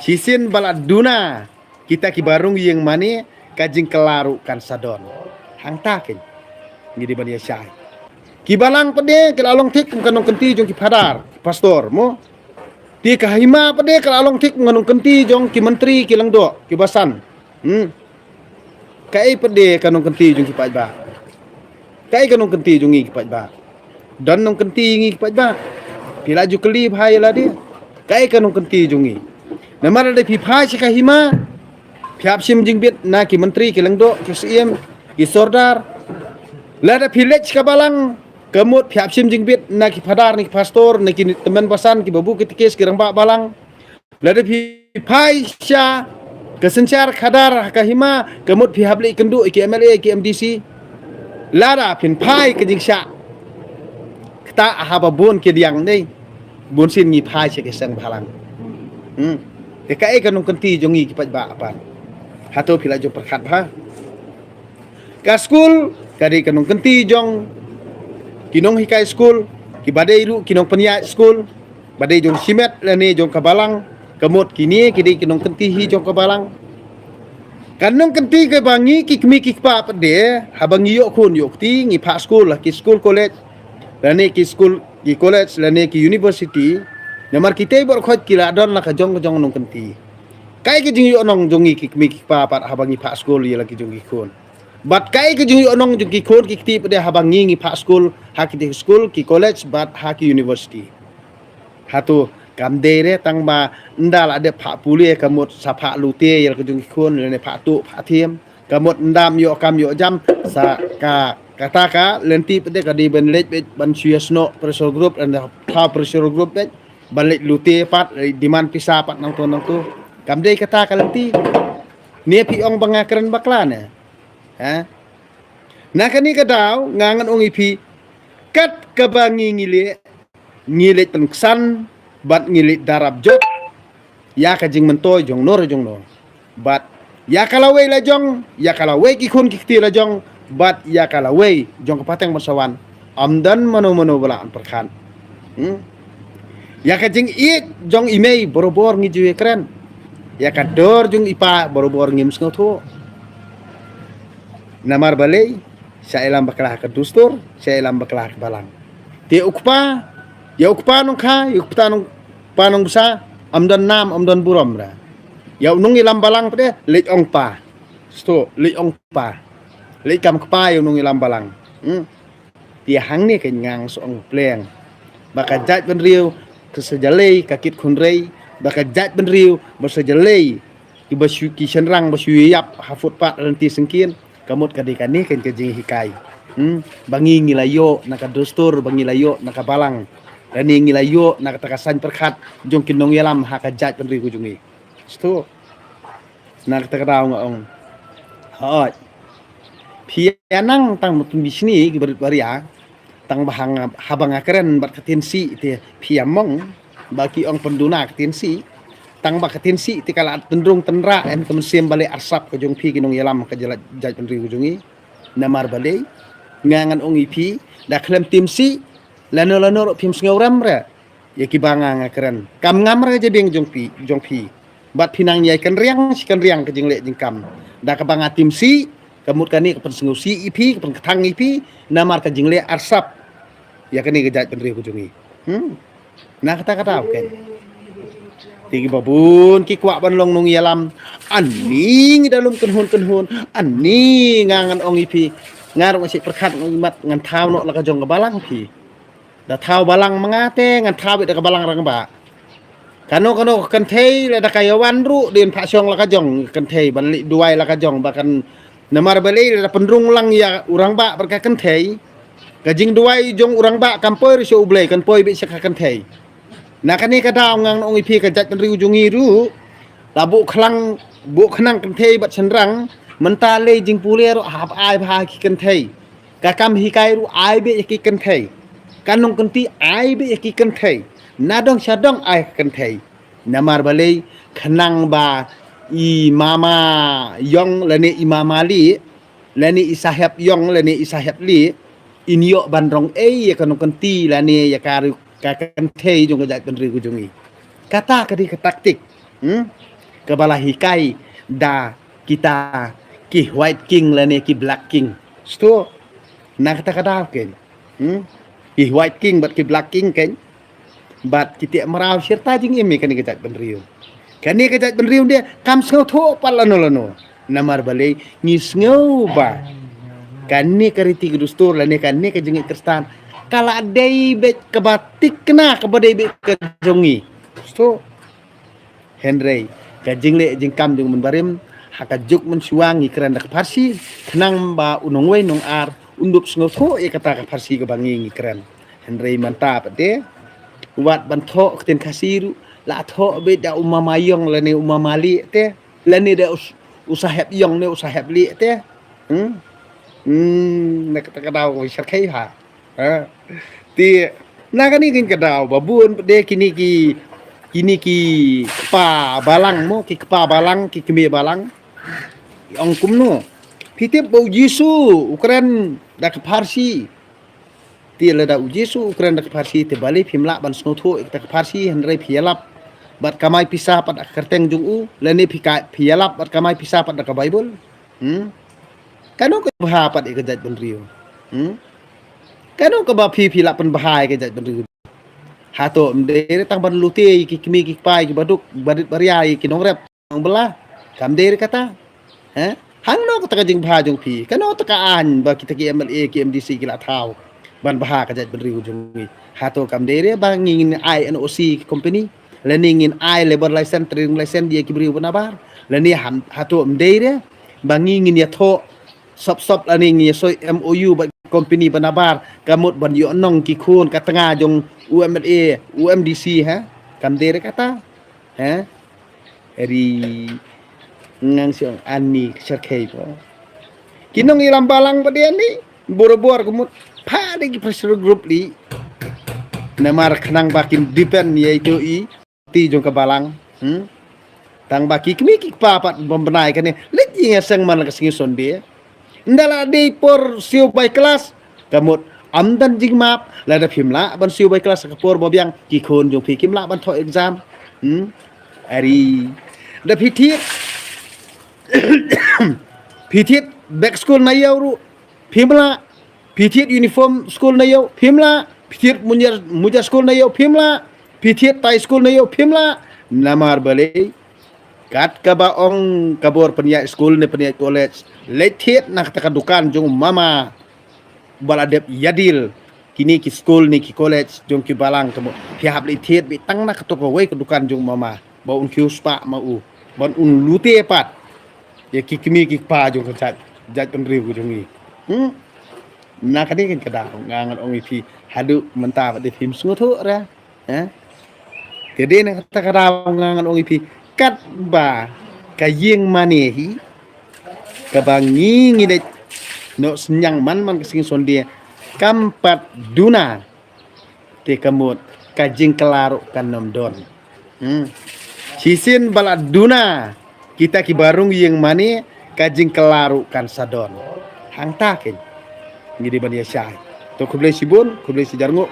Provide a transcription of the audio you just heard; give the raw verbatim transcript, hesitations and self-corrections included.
Shisien ba la duna kita kiba rung ïing mane, ka jingkylla ruh kan sa don. Hangta kein ngi dei ban ïa shai. Ki balang pat de ki la long thik kum ka nongkynti jong ki phadar, ki pastor mo. Te ka hima pat de ka la long thik kum ka nongkynti jong ki myntri, ki lyngdoh, ki basan. Hmm. Kaei pat de ka nongkynti jong ki paidbah? Kaei ka nongkynti jong ngi ki paidbah? Don nongkynti ngi ki paidbah? Phi la ju kylli bha ïa lade. Kaei ka nongkynti jong ngi? Namar lada phi phai sha ka hima, phi hap shim jingbit na ki myntri, ki lyngdoh, ki syiem, ki sordar. Lada phi leit sha ka balang, ka mut phi hap shim jingbit na ki phadar, na ki pastor, na ki tymmen basan, ki babu, ki tikis, ki rangbah balang. Lada phi phai sha ka synshar khadar ha ka hima, ka mut phi hap leit kynduh ïa ki M L A, ki M D C. Lada phin phai ka jingshah, kata haba bun ki diang ne, bun sien ngi phai sha ki seng balang. Hmm. Te kaei ka nongkynti jong ngi ki paidbah pat? Hato phi la ju pyrkhat bha? Ka skul ka dei ka nongkynti jong ki nonghikai skul, kiba dei ruh ki nongpynïaid skul, ba dei jong shimet lane jong ka balang, ka mut kine ki dei ki nongkynti hi jong ka balang. Ka nongkynti kaba ngi ki kmie ki kpa pat de, haba ngi ïoh khun ïoh kti, ngi phah skul, ha ki skul college, lane ki skul, ki college, lane ki university, namar kitei baroh khoit ki la don la ka jong ka jong nongkynti. Kaei ka jingïohnong jong ngi ki kmie ki kpa pat haba ngi phah skul ïa la ki jong ki khun? Bad kaei ka jingïohnong jong ki khun ki kti pat de haba ngi ngi phah skul ha kitei ki skul, ki college bad ha ki university? Hato kam dei re tang ba ynda la dep phah pule ka mut sa phah lute ïa la ka jong ki khun, lane phah tuh phah thiem, ka mut ynda ym ïoh kam ïoh jam, sa ka, kata ka lynti pat de ka dei ban leit beit ban shu ïasnoh pressure group, lane thaw pressure group beit ban leit lute pat, leit demand pisa pat nangto nangto. Kam dei kata ka lynti? Ne phi ong ba nga kren bakla ne? Ha? Na kane ka daw nga ngan ong ïa phi, kat kaba ngi ngi leh, ngi leit pynksan bad ngi leit darap jop ïa ka jingmyntoi jong no re jong no. Bad ïa ka lawei la jong, ïa ka lawei ki khun ki kti la jong, bad ïa ka lawei jong ka pateng ban sa wan, ym don mano mano ba lah ban pyrkhat. Hmm? Ïa ka jingïeit jong i mei barabor ngi ju ïa kren. Ïa ka dor jong i pa barabor ngim sngewthuh. Namar balei? Sha ïalam bakla ha ka dustur, sha ïalam bakla ha ka balang. Te u kpa, ïa u kpa nongkha, ïa u kpa nong, pa nongbsa, ym don nam, ym don burom ra. Ïa u nongïalam balang pat de, leit ong pa. Sto, leit ong pa. Leit kam kpa ïa u nongïalam balang. Hmm? Te hangne ka ngang song pleng ba ka jaitbynriew ka sa jalei ka kit khun rei, ba ka jaitbynriew ba sa jalei kiba shu, ki shynrang ba shu ïap ha footpath lynti syngkien. Ka mut ka dei kane ka jinghikai. Hmm? Ba ngi ngi la ïoh na ka dustur, ba ngi la ïoh na ka balang, lane ngi la ïoh na kata ka saiñ pyrkhat jong ki nongïalam ha ka jaitbynriew ka jong ngi. Sto. Na kata ka daw nga ong, hooid, phi ïa nang tang ba tun bishni ki barit baria, tang ba hang, haba nga kren bad ka ktien sih te phi ïa mong ba ki ong pynduna ka ktien sih. Tang ba ka ktien sih te ka la tynrung tynrah em ka mynsiem ba leh arsap ka jong phi ki nongïalam ka jait, jaitbynriew ka jong ngi. Namar balei? Nga ngan ong ïa phi, da khlem tim sih, lano lano ruh phim sngewrem re ïa kiba nga nga kren. Kam ngam re ka jabieng jong phi, jong phi. Bad phi nang ïai kynriang shi kynriang ka jingleh jingkam. Da kaba nga tim sih, ka mut kane ka pynsngewsih ïa phi, ka pynkthang ïa phi, namar ka jingleh arsap ïa kane ka jaitbynriew ka jong ngi. Hmm. Na kata kata, okay. Te kiba bun ki kwah ban long nongïalam, ani ngi da lum kynhun kynhun, ani nga ngan ong ïa phi, nga ruh nga shu pyrkhat ngan mat ngan thaw noh la ka jong ka balang phi. Da thaw balang ma nga te ngan thaw beit da ka balang rangbah. Kano kano ka kynthei lada ka ïa wan ruh dei ban phah shong la ka jong ka kynthei ban leit duwai la ka jong ba kan, namar balei lada pynrung lang ïa u rangbah bad ka kynthei, ka jingduwai jong u rangbah kam poi ruh sha U Blei, kan poi beit sha ka kynthei. Na kane ka daw nga ngan ong ïa phi ka jaitbynriew jong ngi ruh, la buh khlang, buh khnang kynthei bad shynrang, mynta lei jingpule ruh hap ai bha ki kynthei. Ka kam hikai ruh ai beit ïa ki kynthei. Ka nongkynti ai beit ïa ki kynthei. Na dong sha dong ai ka kynthei. Namar balei? Khnang ba i mama ïong lane i mama lieh lane i sahep ïong lane i sahep lieh in ïoh ban rong ei ïa ka nongkynti lane ïa ka ri-, ka kynthei jong ka jaitbynriew ka jong ngi. Kata ka dei ka taktik. Hmm? kaba la hikai da kita ki White King lane ki Black King. Sngewthuh, na kata ka daw kein. Hmm? Ki White King bad ki Black King kein. Bad ki teh mraw shirta jingim ïa kane ka jaitbynriew. Kane ka jaitbynriew de kam sngewthuh pat lano lano. Namar balei ngi sngew ba kane ka riti ka dustur lane kane ka jingngeit Khristan ka la dei beit kaba thikna, kaba dei beit ka jong ngi. Sngewthuh. Hynrei ka jingleh jingkam jong u mynbarim ha ka juk mynshuwa ngi kren da ka pharshi, khnang ba u nongwei nongar un dup sngewthuh ïa kata ka pharshi kaba ngi ngi kren. Hynrei mynta pat de, wat ban thoh ktien Khasi ruh la thoh beit da u mama ïong lane u mama lieh te, lane da u s-, u sahep ïong ne u sahep lieh te. Hmm? Hmm, na kata ka daw ko shyrkhei ha. Ha. Te na kane ka daw ba bun pat de kine ki, kine ki kpa balang mo, ki kpa balang, ki kmie balang. Ong kumno? Phi tip ba u Jisu u kren da ka pharshi. Te lada u Jisu u kren da ka pharshi te balei phim lah ban sngewthuh ïa kata ka pharshi, hynrei phi ïalap bad kamai pisa pat da ka kyrteng jong u, lane phi ka, phi ïalap bad kamai pisa pat da ka Baibl. Hmm? Kano ka bha pat ïa ka jaitbynriew? Hmm? Kano kaba phi phi lah pynbha ïa ka jaitbynriew? Hato ym dei re tang ban lute ïa ki kmie ki kpa ïa ki baduk, barit baria ïa ki nongrep nongbylla? Kam dei re kata? He? Hangno kata ka jingbha jong phi? Kano kata ka aiñ ba kita ki M L A ki M D C ki la thaw ban bha ka jaitbynriew jong ngi? Hato kam dei re ba ngi ngin ai N O C ki company, lane ngin ai labour license, trading license ïa ki briew ba nabar? Lane ham, hato ym dei re ba ngi ngin ïathoh sop sop lane ngi ïasoi M O U bad company ba nabar, ka mut ban ïoh nong ki khun ka tnga jong u M L A, u M D C, ha? Kam dei re kata? Ha? Ri ngang siang ani ka shyrkhei po. Ki nongïalam balang pat de ani, bor bor ka mut pha de ki pressure group li. Namar khnang ba kin depend ïa ito i ti jong ka balang. Hmm? Tang ba ki kmie ki kpa pat bym bnai kane leit ïing ïaseng man la ka sngi Sunday. Ynda la dei por siew bai klas, ka mut ym don jingmap. Lada phim lah ban siew bai klas ka por ba biang, ki khun jong phi kim lah ban thoh exam. Hmm? Ari, da phi thied, phi thied bag school na ïew ruh phim lah, phi thied uniform school na ïew phim lah, phi thied mujar, mujar school na ïew phim lah, phi thied tai school na ïew phim lah. Namar balei? Kat kaba ong ka bor pynïaid school ne pynïaid college, leit thied na kata ka dukan jong mama ba la dep ïadil kine ki school ne ki college jong ki balang, ka mut phi hap leit thied beit tang na kato kawei ka dukan jong mama ba un kiew spah ma u, ban un lute pat ïa ki kmie ki kpa jong ka jait, jaitbynriew ka jong ngi. Hmm? Na kane ka daw nga ngan ong ïa phi, haduh mynta pat de phim sngewthuh re. Eh? Te dei na kata ka daw nga ngan ong ïa phi, katba ka ïing mane hi kaba ngi ngi leit noh synñiang man man ka sngi Sunday kam pat duna, te ka mut ka jingkylla ruh kan ym don. Hmm. Shisien ba la duna kita kiba rung ïing mane, ka jingkylla ruh kan sa don. Hangta kein ngi dei ban ïa shai. To khublei shibun, khublei shijar nguh,